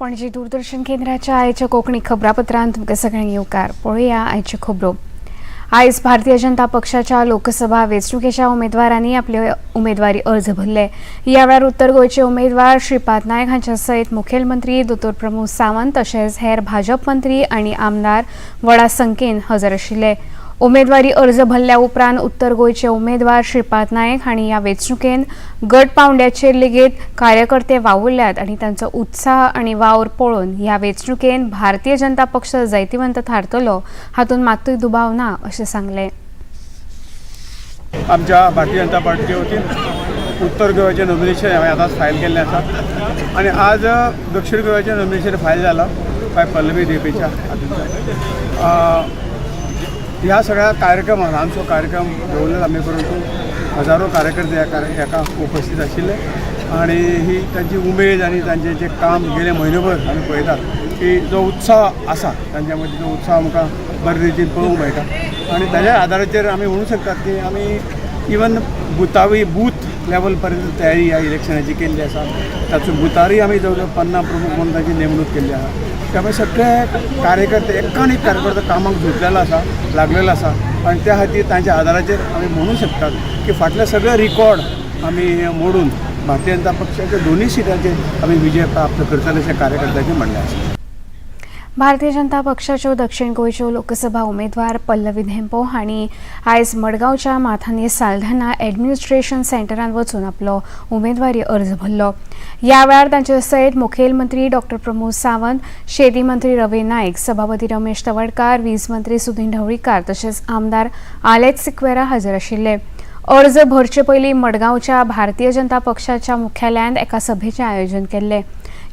पणजी दूरदर्शन केंद्राच्या आयच्या कोंकणी खबरापत्रांत तुमकां सगळ्यांक येवकार. पळोवया आयच्यो खबरो. आयज भारतीय जनता पक्षाच्या लोकसभा वेंचणुकेच्या उमेदवारांनी आपले उमेदवारी अर्ज भरले. ह्या वेळार उत्तर गोंयचे उमेदवार श्रीपाद नायक हांच्या सयत मुखेलमंत्री दोतोर प्रमोद सावंत तशेंच हेर भाजप मंत्री आनी आमदार व्हडा संख्येन हजर आशिल्ले. उमेदवारी अर्ज भरल्या उपरांत उत्तर गोंयचे उमेदवार श्रीपाद नायक हांणी ह्या वेंचणुकेन गट पावंड्याचेर लेगीत कार्यकर्ते वावुरल्यात आनी तांचो उत्साह आनी वावर पळोवन ह्या वेंचणुकेन भारतीय जनता पक्ष जैतिवंत थारतलो हातूंत मात्तूय दुबाव ना अशें सांगलें. आमच्या भारतीय जनता पार्टीचे वतीन उत्तर गोव्याचें नॉमिनेशन हांवें आतांच फायल केल्लें आसा आनी आज दक्षिण गोव्याचें नॉमिनेशन फायल जालां बाय पल्लवी धेंपेच्या हातूंतल्यान. ह्या सगळ्या कार्यक्रमाक ल्हानसो कार्यक्रम दवरलेलो आमी, परंतु हजारो कार्यकर्ते ह्या हाका उपस्थित आशिल्ले आनी ही तांची उमेद आनी तांचें जें काम गेले म्हयनोभर आमी पळयतात की जो उत्साह आसा तांच्या मदीं, तो उत्साह आमकां बरे रितीन पळोवंक मेळटा आनी ताज्या आदाराचेर आमी म्हणू शकतात की आमी इवन बुतावी बूथ लेवल पर्यंत तयारी ह्या इलेक्शनाची केल्ली आसा. तातूंत बुतारूय आमी जवळ जवळ 50 प्रमुख म्हणून ताची नेमणूक केल्ली आसा. त्यामुळे सगळे कार्यकर्ते एकान एक कार्यकर्तो कामाक झुकलेलो आसा, लागलेलो आसा आनी त्या खातीर तांच्या आदाराचेर आमी म्हणू शकतात की फाटले सगळे रिकॉर्ड आमी मोडून भारतीय जनता पक्षाच्या दोनूय सिटांचेर आमी विजय प्राप्त करतले अशें कार्यकर्त्याचें म्हणणें आसा. भारतीय जनता पक्षाच्यो दक्षिण गोंयच्यो लोकसभा उमेदवार पल्लवी धेंपो हांणी आयज मडगांवच्या माथानी साल्ढाणा एडमिनिस्ट्रेशन सेंटरांत वचून आपलो उमेदवारी अर्ज भरलो. ह्या वेळार तांचे सयत मुखेलमंत्री डॉक्टर प्रमोद सावंत, शेती मंत्री रवी नायक, सभापती रमेश तवडकार, वीज मंत्री सुदिन ढवळीकार तशेंच आमदार आलेक्स सिक्वेरा हजर आशिल्ले. अर्ज भरचे पयलीं मडगांवच्या भारतीय जनता पक्षाच्या मुख्यालयांत एका सभेचें आयोजन केल्लें.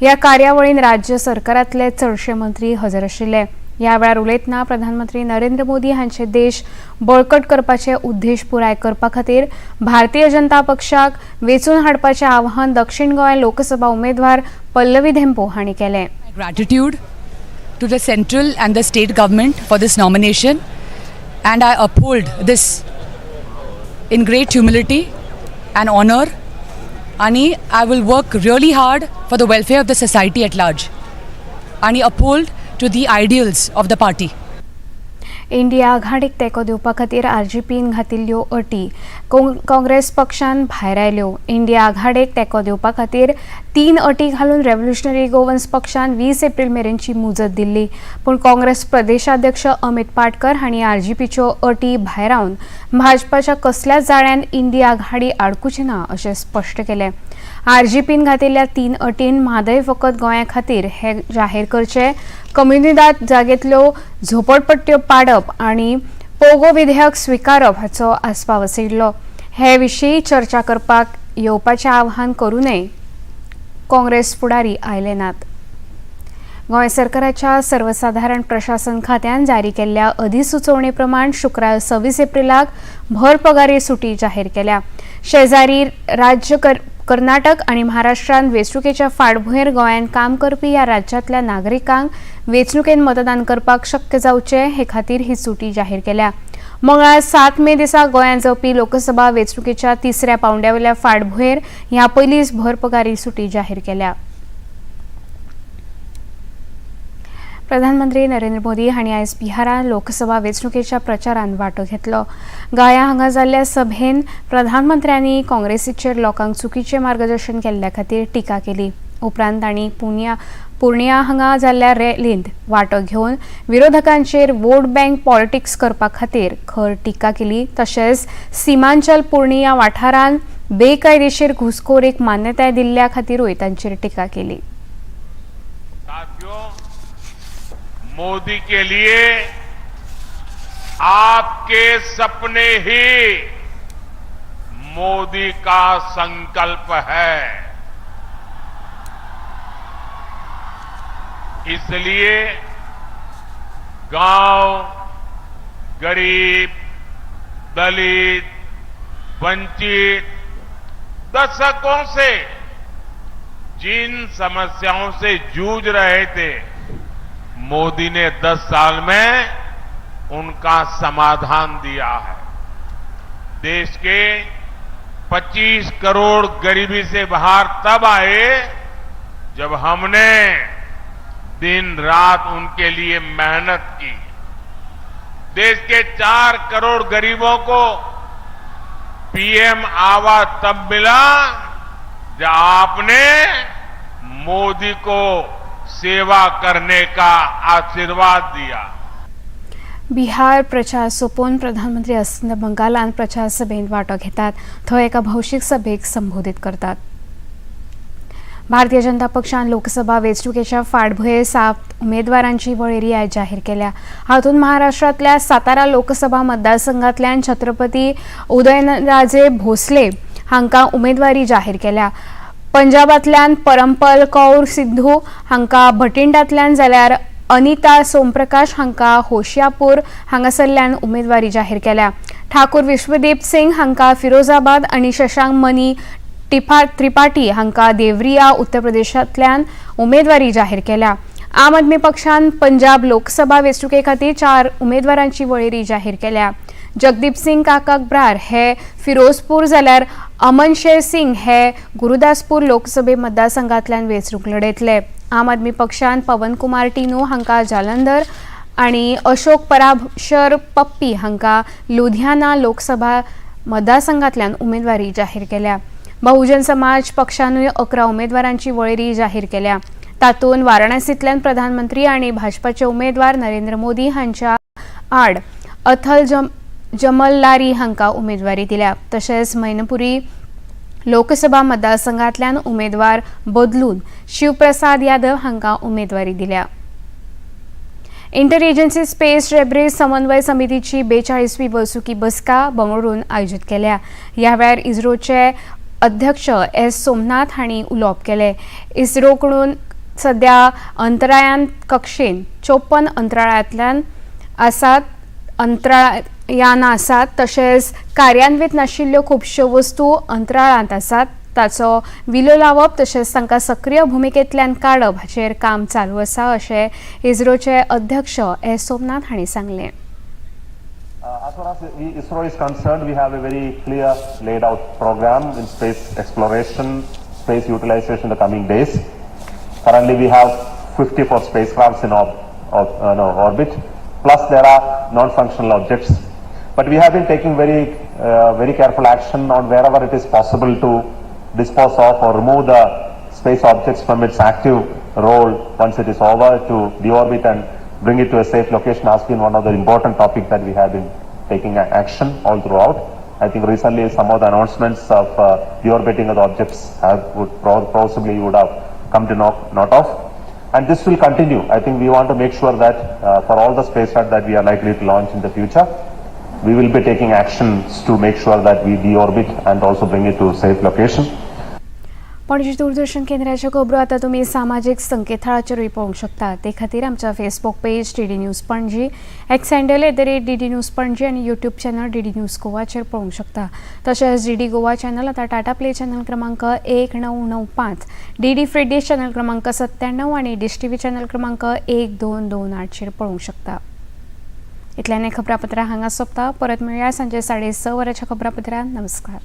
ह्या कार्यावळीन राज्य सरकारांतले चडशे मंत्री हजर आशिल्ले. ह्या वेळार उलयतना प्रधानमंत्री नरेंद्र मोदी हांचे देश बळकट करपाचे उद्देश पुराय करपा खातीर भारतीय जनता पक्षाक वेंचून हाडपाचें आवाहन दक्षिण गोंय लोकसभा उमेदवार पल्लवी धेंपो हांणी केलें. Gratitude to the central and the state government for this nomination, and I uphold this in great humility and honor. आणि I will work really hard for the welfare of the society at large आणि uphold to the ideals of the party. India आघाडीक तेंको दिवपा खातीर आरजीपीन घातिल्ल्यो अटी काँग्रेस पक्षान भायरायल्यो. India आघाडेक तेंको दिवपा खातीर 3 अटी घालून रेव्होल्युशनरी गोवन्स पक्षान 20 एप्रील मेरेनची मुजत दिल्ली, पूण काँग्रेस प्रदेशाध्यक्ष अमित पाटकर हांणी आरजीपीच्यो अटी भायरावन भाजपाच्या कसल्याच जाळ्यान इंडिया आघाडी आडकुची ना अशें स्पश्ट केलें. आरजीपीन घातिल्ल्या 3 अटीन म्हादय फकत गोंया खातीर हे जाहीर करचे, कम्युनिदाद जागेंतल्यो झोपडपट्ट्यो पाडप आनी पोगो विधेयक स्विकारप हाचो आस्पाव आशिल्लो. हे विशीं चर्चा करपाक येवपाचें आवाहन करूनय काँग्रेस फुडारी आयले नात. गोंय सरकाराच्या सर्वसाधारण प्रशासन खात्यान जारी केल्ल्या अधिसुचोवणे प्रमाण शुक्रार 26 एप्रिलाक भर पगारी सुटी जाहीर केल्या. शेजारी राज्य कर्नाटक आनी महाराष्ट्रान वेंचणुकेच्या फाटभुंयेर गोंयांत काम करपी ह्या राज्यांतल्या नागरिकांक वेंचणुकेन मतदान करपाक शक्य जावचें हे खातीर ही सुटी जाहीर केल्या. मंगळार 7 मे दिसा गोंयांत जावपी लोकसभा वेंचणुकेच्या तिसऱ्या पावंड्यावेल्या फाटभुंयेर ह्या पयलींच भर पगारी सुटी जाहीर केल्या. प्रधानमंत्री नरेंद्र मोदी हांणी आयज बिहारांत लोकसभा वेंचणुकेच्या प्रचारांत वांटो घेतलो. गाया हांगा जाल्ल्या सभेन प्रधानमंत्र्यांनी काँग्रेसीचेर लोकांक चुकीचें मार्गदर्शन केल्ल्या खातीर टिका केली. उपरांत तांणी पुर्णिया हांगा जाल्ल्या रॅलींत वांटो घेवन विरोधकांचेर वोट बँक पॉलिटिक्स करपा खातीर खर टिका केली. तशेंच सीमांचल पुर्णिया वाठारांत बेकायदेशीर घुसखोरीक मान्यताय दिल्ल्या खातीरूय तांचेर टिका केली. मोदी के लिए आपके सपने ही मोदी का संकल्प है, इसलिए गांव, गरीब, दलित, वंचित दशकों से जिन समस्याओं से जूझ रहे थे, मोदी ने 10 साल में उनका समाधान दिया है। देश के 25 करोड़ गरीबी से बाहर तब आए जब हमने दिन रात उनके लिए मेहनत की। देश के 4 करोड़ गरीबों को पीएम आवास तब मिला जब आपने मोदी को सेवा करने का आशीर्वाद दिया। बिहार प्रचार सोंपोवन प्रधानमंत्री अस्तंत बंगालांत प्रचार सभेंत वांटो घेतात. थंय एका भौशीक सभेक संबोधीत करतात. भारतीय जनता पक्षान लोकसभा वेंचणुकेच्या फाटभुंयेर सात उमेदवारांची वळेरी आयज जाहीर केल्या. हातूंत महाराष्ट्रांतल्या सातारा लोकसभा मतदारसंघातल्यान छत्रपती उदयनराजे भोसले हांकां उमेदवारी जाहीर केल्या. पंजाबांतल्यान परमपल कौर सिद्धू हांकां भटिंडांतल्यान, जाल्यार अनिता सोमप्रकाश हांकां होशियापूर हांगासरल्यान उमेदवारी जाहीर केल्या. ठाकूर विश्वदीप सिंग हांकां फिरोजाबाद आनी शशांक मनी टिफा त्रिपाठी हांकां देवरिया, उत्तर प्रदेशांतल्यान उमेदवारी जाहीर केल्या. आम आदमी पक्षान पंजाब लोकसभा वेंचणुके खातीर चार उमेदवारांची वळेरी जाहीर केल्या. जगदीप सिंग काका ब्रार हे फिरोजपूर, जाल्यार अमनशेर सिंग हे गुरुदासपूर लोकसभे मतदारसंघातल्यान वेंचणूक लढयतले. आम आदमी पक्षान पवन कुमार टिनू हांकां जालंधर आनी अशोक पराशर पप्पी हांकां लुधियाना लोकसभा मतदारसंघातल्यान उमेदवारी जाहीर केल्या. बहुजन समाज पक्षानूय 11 उमेदवारांची वळेरी जाहीर केल्या. तातूंत वाराणसींतल्यान प्रधानमंत्री आनी भाजपाचे उमेदवार नरेंद्र मोदी हांच्या आड अथल जमल लारी हांकां उमेदवारी दिल्या. तशेंच मैनपुरी लोकसभा मतदारसंघातल्यान उमेदवार बदलून शिवप्रसाद यादव हांकां उमेदवारी दिल्या. इंटर एजन्सी स्पेस डेब्रीज समन्वय समितीची 42वी वर्सुकी बसका बंगळुरून आयोजीत केल्या. ह्या वेळार इस्रोचे अध्यक्ष एस सोमनाथ हांणी उलोवप केलें. इस्रो कडून सध्या अंतराळयान कक्षेन 54 अंतराळांतल्यान आसात, अंतराळयानां आसात. तशेंच कार्यान्वीत नाशिल्ल्यो खुबश्यो वस्तू अंतराळांत आसात. ताचो विलो लावप तशेंच तांकां सक्रीय भुमिकेंतल्यान काडप हाचेर काम चालू आसा, अशें इस्रोचे अध्यक्ष एस सोमनाथ हांणी सांगलें. As far as the ISRO is concerned, we have a very clear laid out program in space exploration, space utilization in the coming days. Currently, we have 54 spacecrafts in no, orbit, plus there are non-functional objects. But we have been taking very careful action on wherever it is possible to dispose of or remove the space objects from its active role once it is over, to deorbit and bring it to a safe location has been one of the important topic that we have been taking action all throughout. I think recently some of the announcements of deorbiting of the objects possibly you would have come to know note of. And this will continue. I think we want to make sure that for all the spacecraft that we are likely to launch in the future, we will be taking actions to make sure that we deorbit and also bring it to safe location. Panaji Doordarshan केंद्राच्यो खबरो आतां तुमी सामाजीक संकेतथळाचेरूय पळोवंक शकता. ते खातीर आमच्या Facebook page DD news Panaji, x handle @DDNews Panaji आनी युट्यूब चॅनल डीडी न्यूज गोवाचेर पळोवंक शकता. तशेंच डीडी गोवा चॅनल आतां टाटा प्ले चॅनल क्रमांक 1995, डीडी फ्री डिश चॅनल क्रमांक 97 आनी डिश टीव्ही चॅनल क्रमांक 1228चेर पळोवंक शकता. इतल्यान खबरापत्रां हांगा सोंपता. परत मेळया सांजे 6:30 वरांच्या खबरापत्रां. नमस्कार.